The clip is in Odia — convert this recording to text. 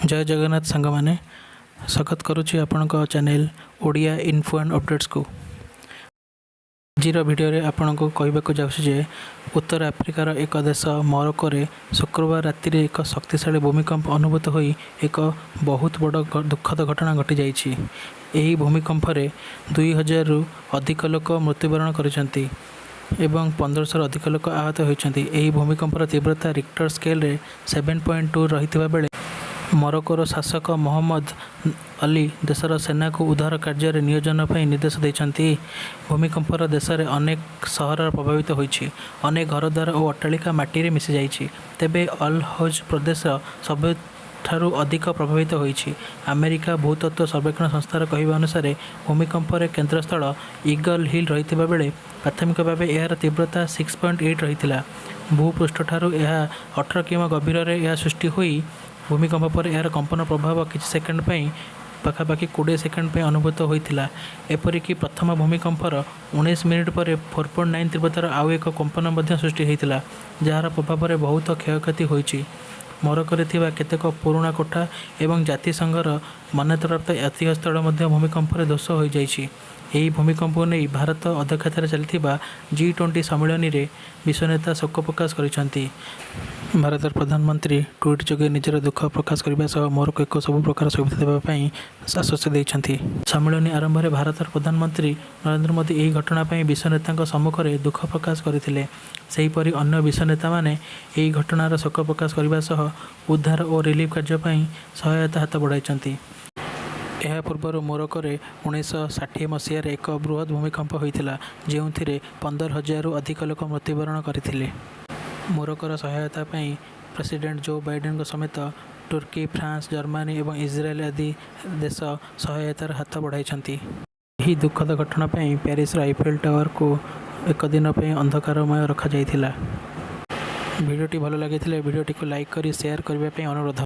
ଜୟ ଜଗନ୍ନାଥ ସାଙ୍ଗମାନେ, ସ୍ୱାଗତ କରୁଛି ଆପଣଙ୍କ ଚ୍ୟାନେଲ୍ ଓଡ଼ିଆ ଇନଫୋ ଆଣ୍ଡ ଅପଡ଼େଟ୍ସକୁ। ଆଜିର ଭିଡ଼ିଓରେ ଆପଣଙ୍କୁ କହିବାକୁ ଯାଉଛି ଯେ ଉତ୍ତର ଆଫ୍ରିକାର ଏକ ଦେଶ ମରକୋରେ ଶୁକ୍ରବାର ରାତିରେ ଏକ ଶକ୍ତିଶାଳୀ ଭୂମିକମ୍ପ ଅନୁଭୂତ ହୋଇ ଏକ ବହୁତ ବଡ଼ ଦୁଃଖଦ ଘଟଣା ଘଟିଯାଇଛି। ଏହି ଭୂମିକମ୍ପରେ 2000ରୁ ଅଧିକ ଲୋକ ମୃତ୍ୟୁବରଣ କରିଛନ୍ତି ଏବଂ 1500ରୁ ଅଧିକ ଲୋକ ଆହତ ହୋଇଛନ୍ତି। ଏହି ଭୂମିକମ୍ପର ତୀବ୍ରତା ରିକ୍ଟର ସ୍କେଲରେ 7.2 ରହିଥିବା ବେଳେ ମରକୋର ଶାସକ ମହମ୍ମଦ ଅଲି ଦେଶର ସେନାକୁ ଉଦ୍ଧାର କାର୍ଯ୍ୟରେ ନିୟୋଜନ ପାଇଁ ନିର୍ଦ୍ଦେଶ ଦେଇଛନ୍ତି। ଭୂମିକମ୍ପରେ ଦେଶର ଅନେକ ସହର ପ୍ରଭାବିତ ହୋଇଛି। ଅନେକ ଘରଦ୍ୱାର ଓ ଅଟ୍ଟାଳିକା ମାଟିରେ ମିଶିଯାଇଛି। ତେବେ ଅଲ୍ ହୌଜ ପ୍ରଦେଶ ସବୁଠାରୁ ଅଧିକ ପ୍ରଭାବିତ ହୋଇଛି। ଆମେରିକା ଭୂତତ୍ତ୍ୱ ସର୍ବେକ୍ଷଣ ସଂସ୍ଥାର କହିବା ଅନୁସାରେ, ଭୂମିକମ୍ପର କେନ୍ଦ୍ରସ୍ଥଳ ଇଗଲ୍ ହିଲ୍ ରହିଥିବା ବେଳେ ପ୍ରାଥମିକ ଭାବେ ଏହାର ତୀବ୍ରତା 6.8 ରହିଥିଲା। ଭୂପୃଷ୍ଠଠାରୁ ଏହା 18 କିମି ଗଭୀରରେ ଏହା ସୃଷ୍ଟି ହୋଇ ଭୂମିକମ୍ପ ପରେ ଏହାର କମ୍ପନ ପ୍ରଭାବ କିଛି ସେକେଣ୍ଡ ପାଇଁ, ପାଖାପାଖି 20 ସେକେଣ୍ଡ ପାଇଁ ଅନୁଭୂତ ହୋଇଥିଲା। ଏପରିକି ପ୍ରଥମ ଭୂମିକମ୍ପର 19 ମିନିଟ୍ ପରେ 4.9 ତୀବ୍ରତାର ଆଉ ଏକ କମ୍ପନ ମଧ୍ୟ ସୃଷ୍ଟି ହୋଇଥିଲା, ଯାହାର ପ୍ରଭାବରେ ବହୁତ କ୍ଷୟକ୍ଷତି ହୋଇଛି। ମରକୋରେ ଥିବା କେତେକ ପୁରୁଣା କୋଠା ଏବଂ ଜାତିସଂଘର ମାନ୍ୟତାପ୍ରାପ୍ତ ଐତିହ୍ୟସ୍ଥଳ ମଧ୍ୟ ଭୂମିକମ୍ପରେ ଧ୍ୱଂସ ହୋଇଯାଇଛି। ଏହି ଭୂମିକମ୍ପକୁ ନେଇ ଭାରତ ଅଧ୍ୟକ୍ଷତାରେ ଚାଲିଥିବା ଜି-20 ସମ୍ମିଳନୀରେ ବିଶ୍ୱ ନେତା ଶୋକ ପ୍ରକାଶ କରିଛନ୍ତି। ଭାରତର ପ୍ରଧାନମନ୍ତ୍ରୀ ଟ୍ୱିଟ୍ ଯୋଗେ ନିଜର ଦୁଃଖ ପ୍ରକାଶ କରିବା ସହ ମରକୋକୁ ସବୁ ପ୍ରକାର ସୁବିଧା ଦେବା ପାଇଁ ଆଶ୍ୱସ୍ତି ଦେଇଛନ୍ତି। ସମ୍ମିଳନୀ ଆରମ୍ଭରେ ଭାରତର ପ୍ରଧାନମନ୍ତ୍ରୀ ନରେନ୍ଦ୍ର ମୋଦି ଏହି ଘଟଣା ପାଇଁ ବିଶ୍ୱ ନେତାଙ୍କ ସମ୍ମୁଖରେ ଦୁଃଖ ପ୍ରକାଶ କରିଥିଲେ। ସେହିପରି ଅନ୍ୟ ବିଶ୍ୱ ନେତାମାନେ ଏହି ଘଟଣାର ଶୋକ ପ୍ରକାଶ କରିବା ସହ ଉଦ୍ଧାର ଓ ରିଲିଫ କାର୍ଯ୍ୟ ପାଇଁ ସହାୟତା ହାତ ବଢ଼ାଇଛନ୍ତି। ଏହା ପୂର୍ବରୁ ମୋରକୋରେ 1960 ମସିହାରେ ଏକ ବୃହତ ଭୂମିକମ୍ପ ହୋଇଥିଲା, ଯେଉଁଥିରେ 15,000ରୁ ଅଧିକ ଲୋକ ମୃତ୍ୟୁବରଣ କରିଥିଲେ। ମୋରକୋର ସହାୟତା ପାଇଁ ପ୍ରେସିଡେଣ୍ଟ ଜୋ ବାଇଡେନଙ୍କ ସମେତ ତୁର୍କୀ, ଫ୍ରାନ୍ସ, ଜର୍ମାନୀ ଏବଂ ଇସ୍ରାଏଲ ଆଦି ଦେଶ ସହାୟତାର ହାତ ବଢ଼ାଇଛନ୍ତି। ଏହି ଦୁଃଖଦ ଘଟଣା ପାଇଁ ପ୍ୟାରିସର ଆଇଫେଲ୍ ଟାୱାରକୁ ଏକ ଦିନ ପାଇଁ ଅନ୍ଧକାରମୟ ରଖାଯାଇଥିଲା। ଭିଡ଼ିଓଟି ଭଲ ଲାଗିଥିଲେ ଭିଡ଼ିଓଟିକୁ ଲାଇକ୍ କରି ସେୟାର କରିବା ପାଇଁ ଅନୁରୋଧ।